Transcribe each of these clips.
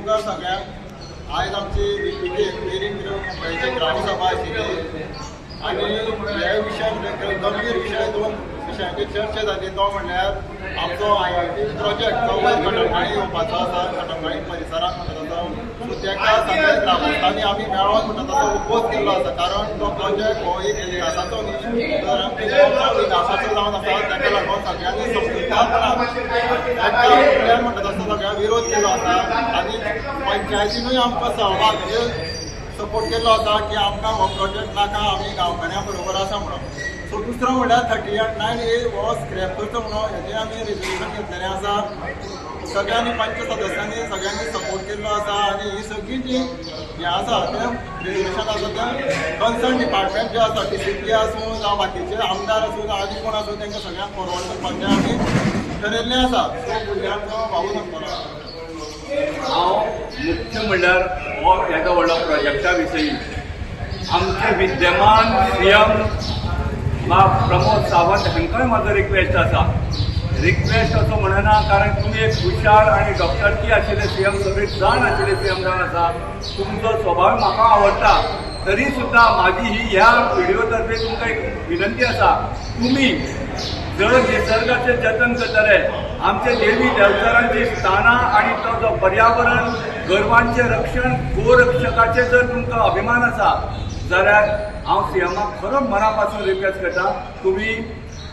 तुमकां सगळ्यांक आयज आमची व्हीपीटी पेरींग कंपनीची ग्रामसभा आशिल्ली आनी हे विशय गंभीर विशय दोन विशयांचेर चर्चा जाली. तो म्हणल्यार आमचो IIT project जो वयर कटमगाणी येवपाचो आसा, कटमगाणी परिसरांत म्हणटा तसो, सो ताका सगळ्या ग्रामस्थांनी आमी मेळोन म्हणटा तसो ओपोज केल्लो आसा. कारण तो प्रोजेक्ट हो एक विकासाचो न्ही तर आमच्या विकासाचो जावन आसा. ताका लागून सगळ्यांनी समजुतदारपणान ताका म्हणटा तसो सगळ्यांक विरोध केल्लो आसा आनी पंचायतीनूय आमकां सहभाग म्हणजे सपोर्ट केल्लो आसा की आमकां हो प्रोजेक्ट नाका, आमी गांवकाऱ्यां बरोबर आसा म्हणून. सो दुसरो म्हणल्यार 38(9A) हो स्क्रॅप करचो म्हणून हेजें आमी रेजोल्युशन घेतलेलें आसा. सगळ्यांनी पंच सदस्यांनी सगळ्यांनी सपोर्ट केल्लो आसा आनी ही सगळी जी हें आसा तें रेजोल्युशन आसा तें कन्सर्न डिपार्टमेंट जे आसा TCP आसूं जावं बाकीचे आमदार आसूं जावं आनी कोण आसूं तांकां सगळ्यांक फॉरवर्ड करपाचें आमी ठरयल्लें आसा. सो भुरग्यांचो भाऊ सांगतलो. हांव मुख्य म्हणल्यार हो येदो व्हडलो प्रोजेक्टा विशयी आमचे विद्यमान CM Pramod Sawant हांकांय म्हाजो रिक्वेस्ट आसा. रिक्वेस्ट असो म्हणना कारण तुमी एक हुशार आनी डॉक्टरकी आशिल्ले CM, सगळी जाण आशिल्ले CM जावन आसा. तुमचो स्वभाव म्हाका आवडटा, तरी सुद्दां म्हाजी ही ह्या व्हिडिओ तर्फे तुमकां एक विनंती आसा, तुमी जर निसर्गाचें जतन करतले, आमचे देवी देवचारांची स्थानां आनी तो जो पर्यावरण, गोरवांचें रक्षण, गोरक्षकाचें जर तुमकां अभिमान आसा जाल्यार हांव CMाक खरो मना पासून रिक्वेस्ट करता, तुमी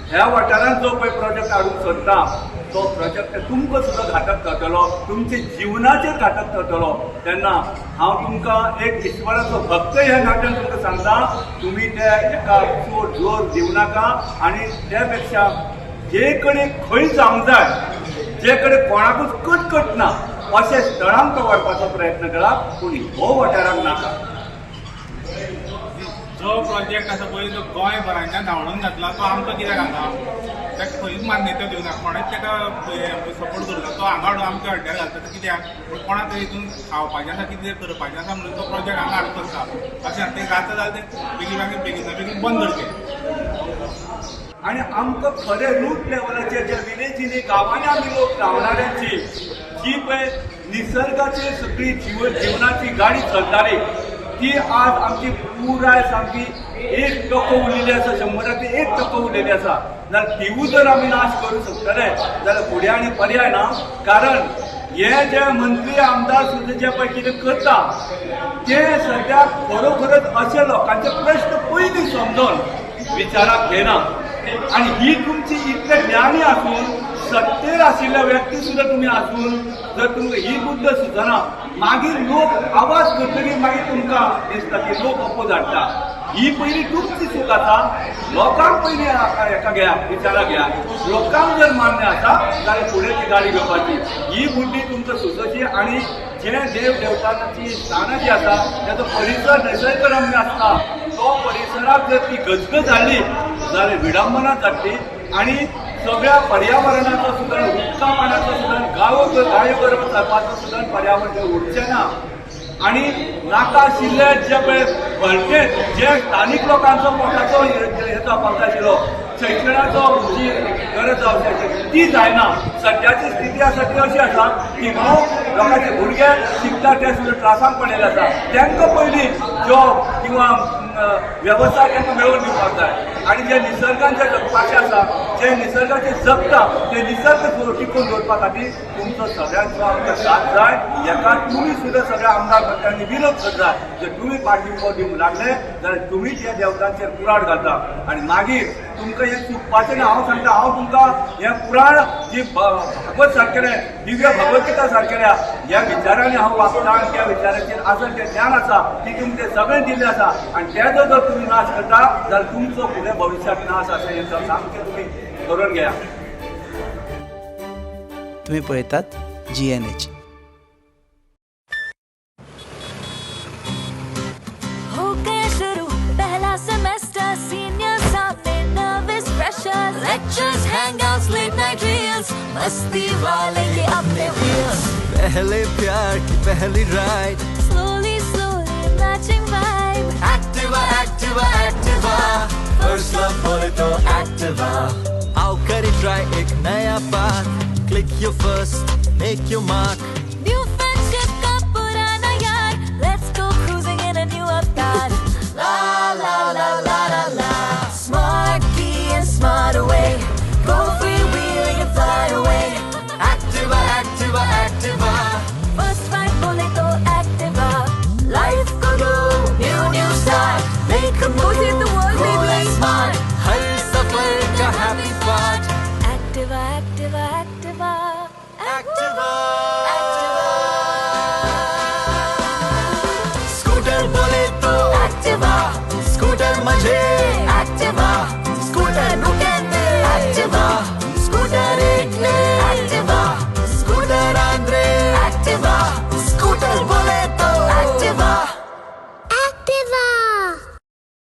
ह्या वाठारांत जो पळय प्रोजेक्ट हाडूंक सोदता तो प्रोजेक्ट तुमकां सुद्दां घातक जातलो, तुमच्या जिवनाचेर घातक जातलो. तेन्ना हांव तुमकां एक ईश्वराचो भक्त ह्या नात्यान तुमकां सांगता, तुमी ते एका चड जोर दिवं नाका आनी त्या पेक्षा जे कडेन खंय जावंक जाय, जे कडेन कोणाकूच कटकट ना अशे स्थळांक तो व्हरपाचो प्रयत्न करा, पूण हो वाठाराक नाका. जो प्रोजेक्ट आसा पळय तो गोंयभरांच्यान धांवडून घातला तो आमकां कित्याक हांगा ताका खंयच मान्यता दिवना, कोणेच ताका सपोर्ट करूं ना. तो हांगा हाडून आमच्या हड्ड्यार घालता तो कित्याक? पूण कोणा तरी हितून खावपाचें आसा, कितें करपाचें आसा म्हणून तो प्रोजेक्ट हांगा हाडून करता. अशें तें जाता जाल्यार तें बेगीन बेगीन बेगीन बंद करचें. आनी आमकां खरें रूट लेवलाचेर ज्या विलेजींनी गांवांनी आमी लोक रावणाऱ्यांची जी पळय निसर्गाची सगळी जिवनाची गाडी चलताली ती आज आमची पुराय सामकी 1% उरलेली आसा, 100 1% उरलेली आसा. जाल्यार तिवूय जर आमी नाश करूंक शकतले जाल्यार फुडें आनी पर्याय ना. कारण हे जे मंत्री आमदार सुद्दां जे पळय कितें करता ते सद्या खरोखरच अशे लोकांचे प्रश्न पयलीं समजून विचाराक घेना. आनी ही तुमची इतले ज्ञानी आसून सत्तेर आशिल्ल्या व्यक्ती सुद्दां तुमी आसून जर तुमकां ही बुद्द सुचना, मागीर लोक आवाज करतकीर मागीर तुमकां दिसता की लोक अपोज हाडटा. ही पयली तुमची चूक आसा. लोकांक पयलीं हेका घेया, विचाराक घेया. लोकांक जर मान्य आसा जाल्यार फुडें ती गाडी घेवपाची ही बुद्धी तुमकां सुचोवची. आनी जे देव देवतांची स्थानां जी आसा ताचो परिसर निसर्गरम्य आसता तो परिसराक जर ती गजगज हाडली जाल्यार विडंबना जातली आनी सगळ्या पर्यावरणाचो सुद्दां, उदका पाण्याचो सुद्दां, गायो गायो गरब चलपाचो सुद्दां पर्यावरण तें उरचें ना. आनी नाका आशिल्ले जे पळय भलते जे स्थानीक लोकांचो पोटाचो हे जावपाक जाय आशिल्लो, शिक्षणाचो जी गरज जावची आशिल्ली ती जायना. सद्याची स्थिती आसा ती अशी आसा की लोक लोकांचे भुरगे शिकता ते सुद्दां त्रासांक पडलेले आसा. तांकां पयलीं जॉब किंवा वेवसाय तांकां मेळोवन दिवपाक जाय. आनी जे निसर्गान जे जगपाचें आसा, जे निसर्गाचे जगता ते निसर्ग टिकोवन दवरपा खातीर तुमचो सगळ्यांचो आमकां साथ जाय. हेका तुमी सुद्दां सगळ्या आमदार मंत्र्यांनी विरोध करता. जर तुमी पाठिंबो दिवंक लागले जाल्यार तुमी त्या देवतांचेर कुराड घालता आनी मागीर तुमकां हें चुकपाचें ना. हांव सांगता, हांव तुमकां हें पुराण जी भागवत सारकेलें, दिव्य भगवद्गीता सारकेल्या ह्या विचारांनी हांव वागता आनी त्या विचाराचेर आसा तें ज्ञान आसा ती तुमचें सगळें दिल्लें आसा. आनी तेजो जर तुमी नाश करता जाल्यार तुमचो फुडें भविश्यात नाश आसा हें सामकें तुमी करून घेया. तुम्ही पळयतात GNH. हो गया शुरू पहला सेमेस्टर, सीनियर सामने nervous pressure, lectures, hangouts, late night reels, मस्ती वाले ये अपने व्हील्स। पहले प्यार की पहली ride, slowly slowly matching vibe, Activa Activa Activa, first love बोले तो एक्टिवा। आओ करे ट्राई एक नया path, click your first, make your mark, new friendship का Activa Activa Activa scooter बोले तो Activa scooter म्हणजे Activa scooter.